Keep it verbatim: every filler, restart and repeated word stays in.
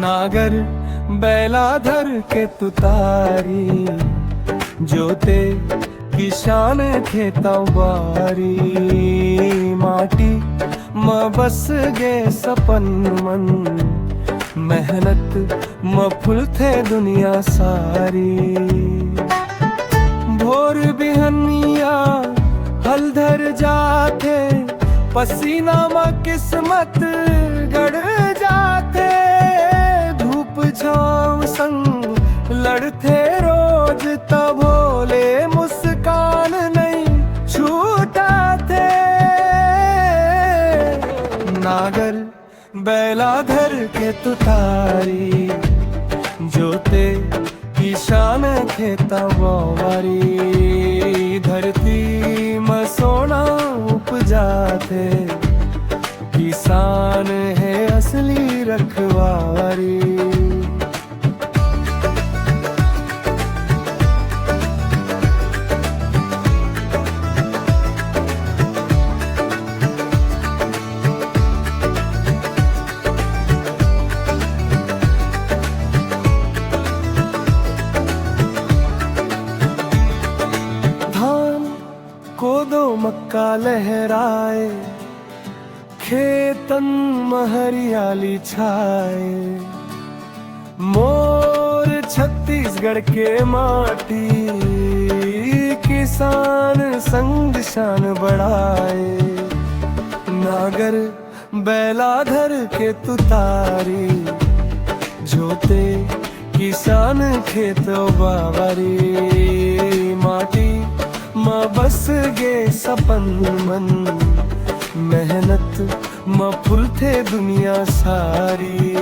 नागर बैला धर के तुतारी, जोते किसान खेता बारी। माटी म बस गे सपन मन, मेहनत म फुलथे दुनिया सारी। भोर बिहनिया हल धर जाथे, पसीना म किस्मत गड़ जाथे। धूप छाँव संग लड़थे रोज, तभो ले मुस्कान नइ छूटाथे। नागर बैला धर के तुतारी, जोते किसान खेता बारी। धरती म सोना उपजाथे, किसान हे असली रखवारी। धान, कोदो, मक्का लहराए, खेतन म हरियाली छाए। मोर छत्तीसगढ़ के माटी, किसान संग शान बढ़ाए। नागर बैला धर के तुतारी, जोते किसान खेत बावरी। माटी म बस गे सपन मन, मेहनत म फुलथे दुनिया सारी।